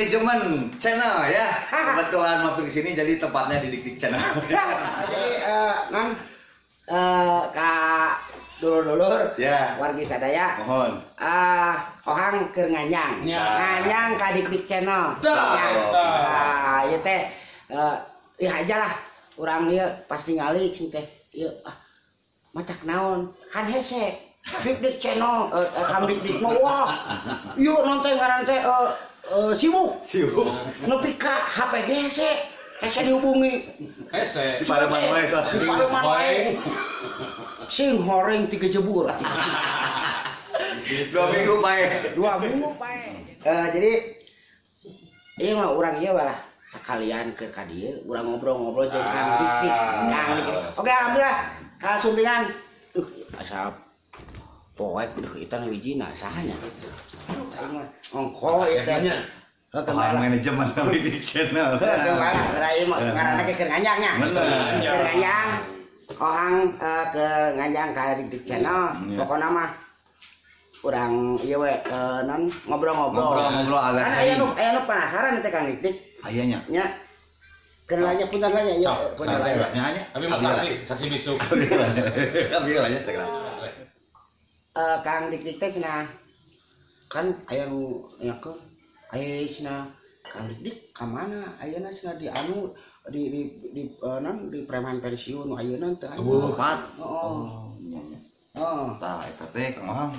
Manajemen Channel ya. Kebetulan mampir ke sini jadi tempatnya di Dik Dik Channel. Jadi non ka dulur-dulur ya. Wargi sadaya. Mohon. Ohang keur nganjang. Ya. Nganjang ka Dik Dik Channel. Tah. Ieu teh ieu aja lah urang ieu pas ningali cing teh ieu matak naon kan hese Dik Dik Channel Kang Dik Dik mah wah ieu non teh ngaran teh sibuk. Sibuk. Nepi ka HP ge hese. Hese dihubungi. Hese. Pareman wae. Pareman wae. Sing horeng tiga jebur. 2 minggu pae. 2 minggu pae. Jadi ieu mah urang ieu lah sekalian ke ka dieu urang ngobrol-ngobrol jeung Kang Dik Dik. Kang Dik. Oke, alhamdulillah kasumpingan. Asa poek duh eta wijina sahanya. Aing mah ongko ieu teh. Heuh Ohang Manajemen Dik Dik Channel. Heuh kemana ieu mah ngaranna ge keur nganjang nya. Keur nganjang. Ohang ke nganjang ka Dik Dik Channel. Pokona mah urang ieu we non ngobrol-ngobrol. Ngobrol-ngobrol agak kan aya nu penasaran teh Kang Dik Dik. Aya nya. Nya. Kenalnya punten lah ya. Punten lah. Tapi mah saksi bisu. Abi lah nya teh. Kang Dik Dik teh cenah kan aya nu nyakeun aya cenah Kang Dik Dik ka mana ayeuna cenah di anu di non di preman pensiun ayeuna teh aya. Opat. Heeh. Oh, nya nya. Heeh. Tah eta teh Kang Ohang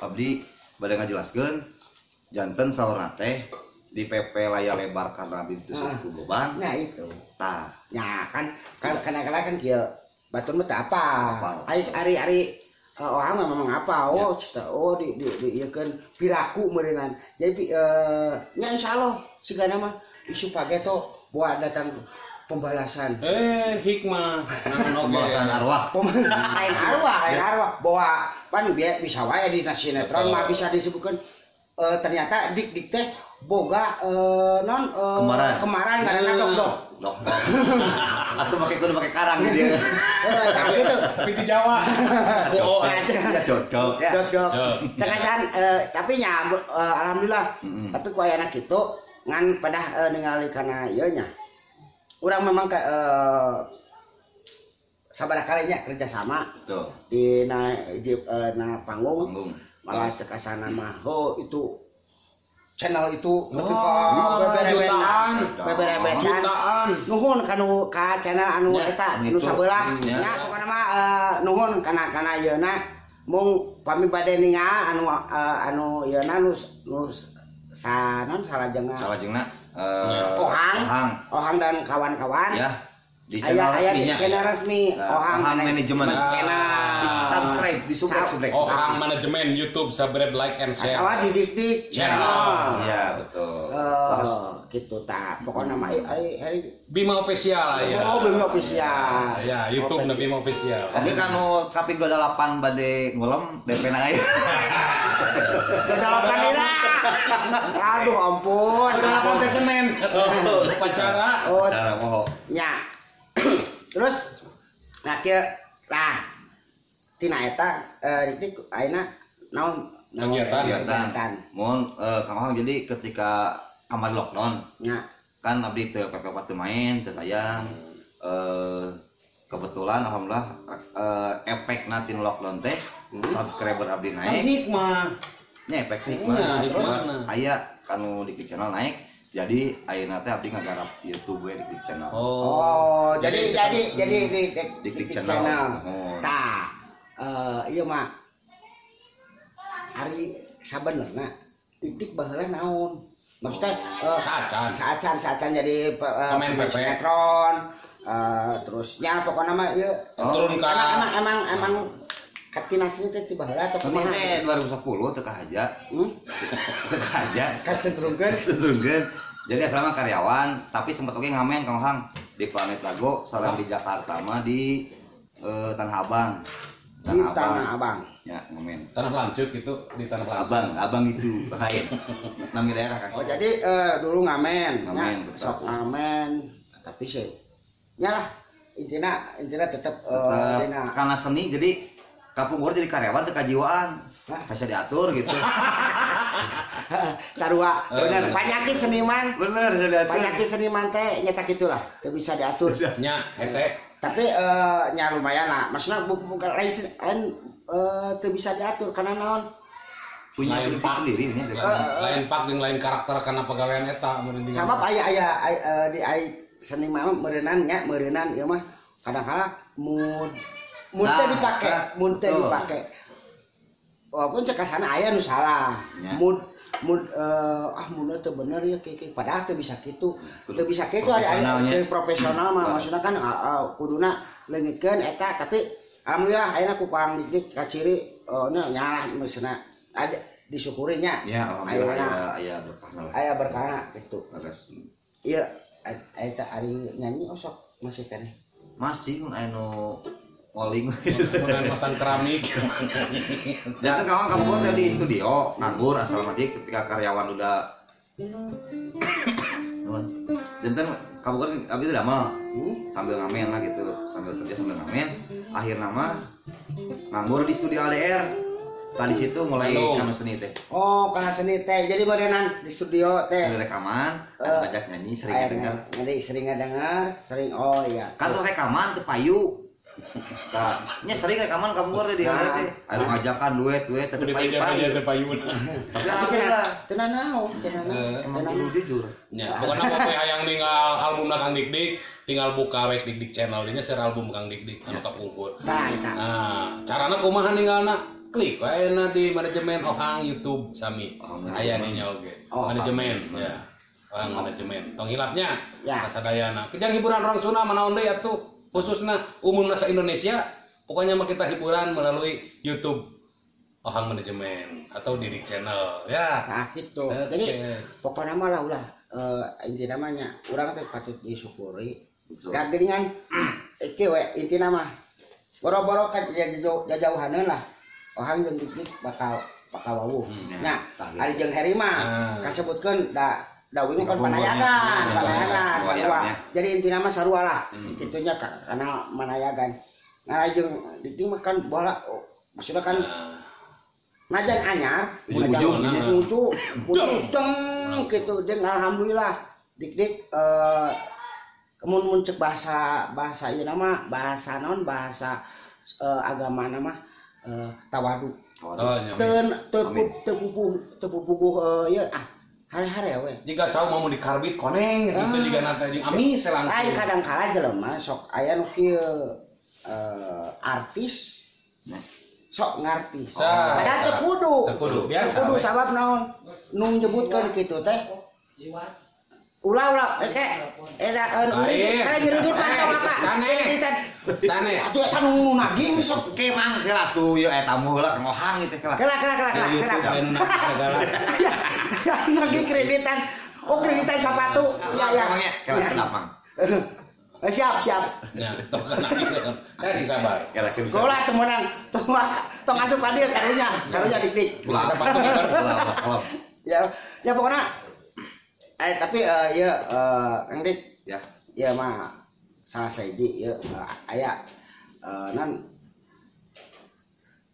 abdi bade ngajelaskeun janten saurna teh di PP layar lebar karena abdi ditusuk ku beban. Nah itu. Tah. Ya kan kadang-kadang kan kieu batur mah teu apa. Ari ohang mah memang apa? Oh, cita, oh di ieukeun piraku meureunnan. Jadi nya insyaallah sigana mah isu pageto buat datang pembalasan. Hikmah. Pembalasan arwah. Lain arwah, lain arwah. Bahwa pan bisa wae di sinetron mah bisa disebutkan ternyata Dik Dik teh boga non kemaran karena dok-dok. Dok. Atau pakai kudu pakai karang gitu. Heeh, gitu. Pintu Jawa. Oh, ya dok-dok ya. Dok-dok. Cengasan tapi nya alhamdulillah. Tapi ku ayana kitu ngan pedah ningali kana ieu nya. Urang memang ke sabaraha kali nya kerjasama. Betul. Di na panggung. Malah cek asana mah oh itu channel itu jutaan beberebetan nuhun kanu ka channel anu eta anu sabelah nya pokona mah nuhun kana kana yeuna mung pami bade ningal anu anu yeuna nu sanon salajengna Ohang dan kawan-kawan ya di channel resminya channel resmi Ohang Manajemen Channel subscribe di subrek Ohang Manajemen YouTube subscribe like and share atawa di Dik Dik Channel iya betul gitu ta pokoknya mah ari Bima Official ya. Oh Bima Official ya YouTube na Bima Official. Oke kanu kaping 28 bade ngulem DP na aya 28 dina. Aduh ampun 28 teh Senin upacara upacara moho nya. Terus nah kieu tah tina eta Dik ayeuna naon kegiatan. Mun Kang Ohang jadi ketika kamar lockdown nya kan abdi teu PP4 teu main teu tayang. Kebetulan alhamdulillah efekna tina lockdown teh subscriber abdi naik. Hikmah. Nya efek hikmah. Terus aya kanu Dik Dik Channel naik. Jadi ayeuna teh abdi ngagarap YouTube we Dik Dik Channel. Oh, jadi di Dik Dik Channel. Tah, ieu mah ari sabenerna Dik Dik baheula naon? Maksudnya saacan jadi pemain sinetron, terus ya pokokna mah ieu turun ka emang katina seni teh ti baheula atau kumaha? Seni teh 2010 teu kahaja. Teu kahaja. Kasentrungkeun. Kasentrungkeun. Jadi asalna karyawan, tapi sempat oge ngamen Kang Ohang di Planet Lago, sareng di Jakarta mah di Tanah Abang. Di Tanah Abang. Ya, ngamen. Tanah Lanjut gitu, di Tanah Lanjut. Abang, abang itu lain. Nami daerah kan. Oh, jadi dulu ngamen, ngamen ya, sok ngamen, tapi sih nyalah intinya tetap karena seni jadi Kapungkur jadi karyawan teu kajiwaan. Bisa diatur gitu. Sarua, bener panyakit seniman. Bener bisa diatur. Panyakit seniman teh nyata gitulah, teu bisa diatur. Nya, hese. Tapi nya lumayan lah. Maksudna bukan lain teu bisa diatur karena naon? Punya prinsip sendiri nya. Lain pak jeung lain karakter karena pagawean eta meureun. Sabab aya aya di seniman meureunnan nya, meureunnan ieu mah kadang-kala mood teh dipake, mood teh dipake. Walaupun cek kasana aya nu salah. Mood mood mood teu bener ya kieu padahal teu bisa kitu. Teu bisa kitu ada profesional mah maksudna kan kuduna leungitkeun eta tapi alhamdulillah ayeuna ku Kang Dik kaciri nya nyalah maksudna ada disyukuri nya. Ya alhamdulillah aya berkahna lah. Aya berkahna kitu. Ieu eta ari nyanyi osok masih keneh. Masih mun aya nu ngoling kemudian masang keramik. Jangan kawan kampung di studio nganggur asal mati ketika karyawan udah jantan kamu kan abis itu damel sambil ngamen lah gitu, sambil kerja sambil ngamen, akhir nama nganggur di studio ADR. Tadi situ mulai karena seni teh. Oh, karena seni teh. Jadi barenan di studio teh. Rekaman, ajak nyanyi sering dengar. Jadi sering dengar, sering oh iya. Kan tuh rekaman teu payu. Tah, nya sering rekaman kamu teh di ADR teh. Anu ngajakan duet-duet teu payu. Teu payu. Tapi alhamdulillah teu nanaon, teu nanaon. Emang kudu jujur. Nya, pokona poe hayang ninggal album Kang Dik-Dik, tinggal buka we Dik-Dik channel dinya share album Kang Dik-Dik anu kapungkur. Tah eta. Nah, carana kumaha ninggalna? Klik wae na di manajemen Ohang YouTube sami. Aya dinya oge. Manajemen ya. Ohang manajemen. Tong hilapnya kasadayana. Kejang hiburan orang Sunda manaon deui atuh, khususna umumna sa Indonesia, pokoknya mah kita hiburan melalui YouTube Ohang Manajemen atau Didik Channel ya. Nah gitu. Jadi pokoknya mah lah ulah intina mah nya urang teh patut disyukuri. Da geuningan ieu we intina mah boro-boro ka jajauhaneun lah. Ohang jeung Dik-Dik bakal wawuh. Nah, ari jeung Heri mah kasebutkeun da wingi kan panayagan, panayagan sarua. Jadi intina mah sarua lah. Kitunya karena manayagan. Nah, jeung Dik-Dik mah kan bola maksudna kan najan anyar, muncul deng gitu jeung alhamdulillah Dik-Dik mun mun cek bahasa ieu nama bahasa naon bahasa agama nama tawadu. Teu pupuh ieu hare-hare we. Jika cau mau dikarbit koneng gitu jiga nata jeung amis langsung. Lain kadang kala jelema sok aya nu kieu artis sok ngartis. Padahal teu kudu. Teu kudu sabab naon? Nu nyebutkeun kitu teh. Ulah eke eta kale nyeriditan tong apa? Nyeriditan. Sanes. Atuh eta nu nagih sok ke mang heula tuh ieu eta mu heula ngohang ieu teh heula. Kela serap. Nagih kreditan. Oh kreditan sepatu. Ya ya. Kela sedap mang. Siap. Ya, tong kana ieu. Saya sing sabar. Ulah teu meunang. Tong asup ka dieu karunya Dik-Dik. Ulah sepatu. Ya, ya pokoknya tapi ya Kang Dik ya. Ya mah salah sahiji ya aya non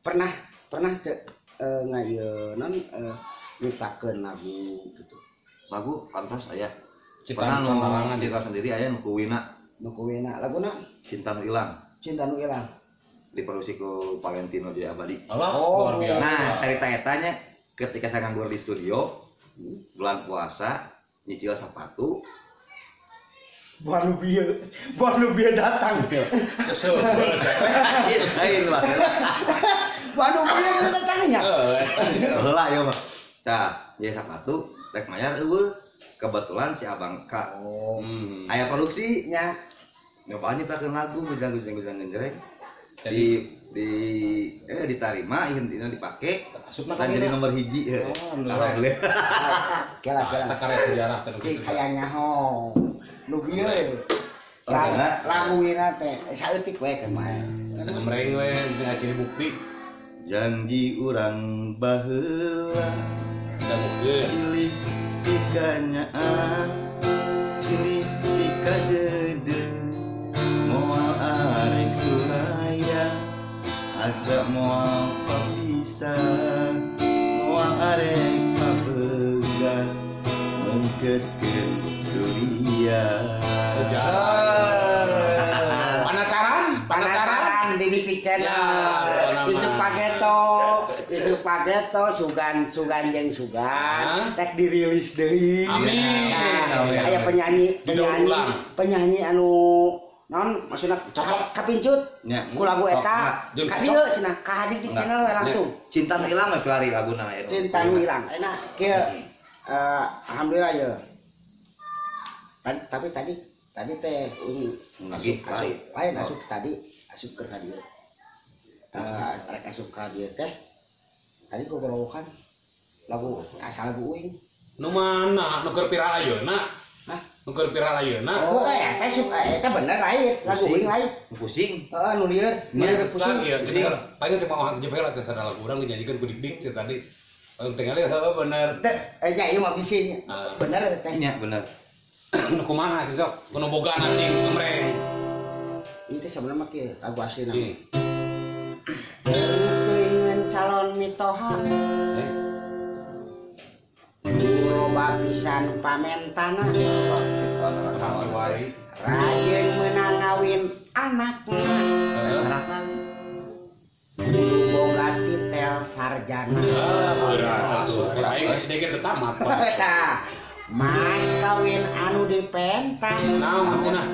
pernah teu ngayeun non nyiptakeun lagu gitu. Lagu pantas aya. Ciptaan sorangan dita sendiri aya nu kuwina. Nu kuwina laguna Cinta Nu Ilang. Cinta Nu Ilang. Diproduksi ku Valentino Jaya Abadi. Allah, luar biasa. Nah, cerita etanya ketika saya nganggur di studio bulan puasa nyicil sepatu buah nu bieu datang. Kesel. Lain lah. Buah nu bieu datangnya. Heula ieu mah. Tah, ieu sepatu rek mayar eueuh. Kebetulan si abang K. Aya produksi nya. Nyobaan nyiptakeun lagu gujang-gujang genjreng. Di diterima ieu dipake dan jadi nomor hiji. Alhamdulillah. Kela. Karya sejarah teh. Cik hayang nyaho. Nu bieu. Lagu wina teh saeutik we kan mah. Sagemreng we ciri bukti. Janji urang baheula. Silih tikanyaah, silih tikadede. Moal arek suraya, asa moal Ngajarkeun dunia. Sejarah. Penasaran di Dik Channel. Isuk pageto sugan jeung sugan rek dirilis deui. Amin. Saya penyanyi anu non maksudna cocok kapincut ku lagu eta ka dieu cenah ka Dik Channel langsung. Cinta nu ilang we pelari laguna eta. Cinta nu ilang. Enak kieu alhamdulillah ye. Tapi tadi teh asup lain asup tadi asup keur ka dieu. Rek asup ka dieu teh tadi gogorowokan lagu asal lagu uing. Nu mana nu keur viral ayeuna? Hah? Nu keur viral ayeuna? Oh, eta sup eta bener lain, lagu uing lain. Pusing. Heeh, nu lieur, pusing. Paling cuma orang jebel aja sada lagu urang dijadikan ku dik-dik tadi. Tinggal heuh bener. Teh, nya ieu mah bisi bener teh. Nya bener. Nu kumaha sih sok? Kuno boga anjing ngemreng. Itu sebenarnya mah kieu lagu aslina. Teuing calon mitoha. Loba pisan pamentana. Rajin meunang ngawin anakna. Boga titel sarjana. Berat atuh. Aing geus sedikit tamat. Tah. Mas kawin anu dipenta. Naon cenah?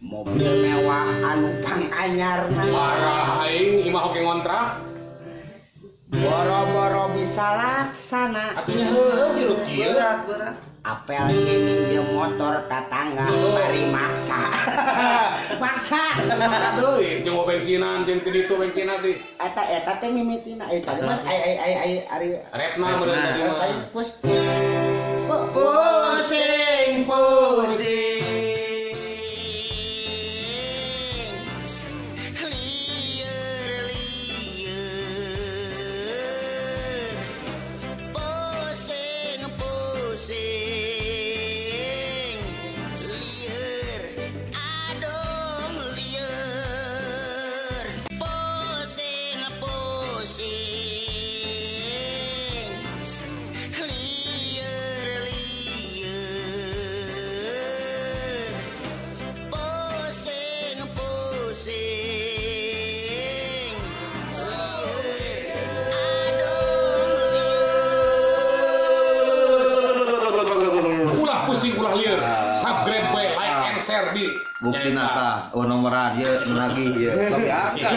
Mobil mewah anu panganyarna. Parah aing imah oge ngontrak. Boro-boro bisa laksana. Atunya heueuh hirup kieu. Berat. Apel kini jeung motor tatangga bari maksa. Maksa. Maksa deui jeung bensinan jeung ti ditu bensinan di. Eta teh mimitina eta mah ai ai ai ari repna meureun tadi mah. Pusing pusing. Lieur lieur. Pusing pusing. Lieur adong lieur. Pusing pusing. Lieur lieur. Pusing pusing. Lieur adong lieur. Ulah pusing ulah lieur. Subscribe we, like and share di bukti nata oh nomoran ieu nagih ieu tapi angkat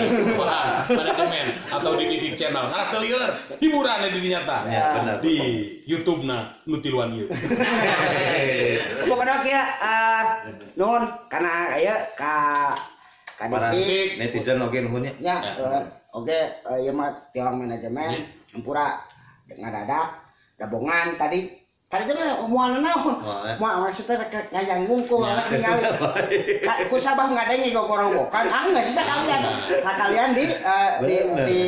manajemen atau di Dik Channel ngarah teu lieur hiburan di dinya tah di YouTube na nu tiluan ieu. Pokona kieu nuhun kana ieu ka Dik netizen oge nuhun nya. Nya oge ieu mah tiang manajemen hampura ngadadak dabongan tadi tadi mah moal naon. Moal maksudna rek ngayang ngungkul ningali. Ku sabah ngadenge gogorowokan. Ah geus sakalian. Sakalian di di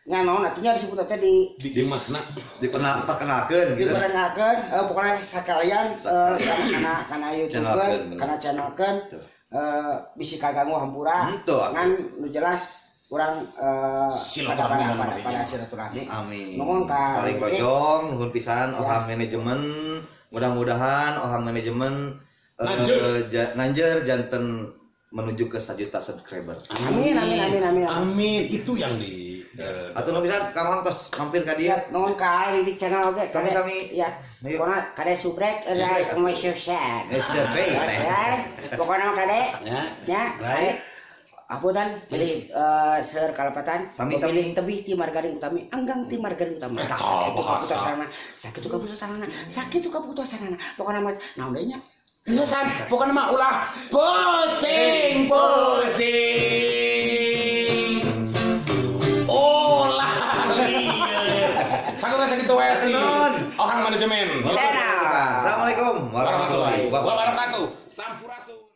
nya naon atunya disebut teh di mana? Diperkenalkeun gitu. Diperkenalkeun pokona sakalian kana YouTube-keun, kana channel-keun bisi kaganggu hampura. Ngan nu jelas urang pada silaturahmi. Amin. Nuhun ka saling bojong, nuhun pisan Ohang manajemen. Mudah-mudahan Ohang manajemen nanjer janten menuju ke 1 juta subscriber. Amin amin amin amin. Amin. Itu yang di atau nu bisa Kang Ohang tos mampir ka dieu. Nuhun ka di channel oge. Sami-sami. Ya. Pokona kade subrek like share. Pokona kade. Ya. Kade. Apunten pilih seur kalepatan pilih tebih ti margarin utami anggang ti margarin utama sakitu kaputusanana sakitu kaputusanana sakitu kaputusanana pokona mah naon deui nya pisan pokona mah ulah pusing pusing ulah lieur sakitu sakitu wae Ohang manajemen. Assalamualaikum warahmatullahi wabarakatuh. Sampurasun.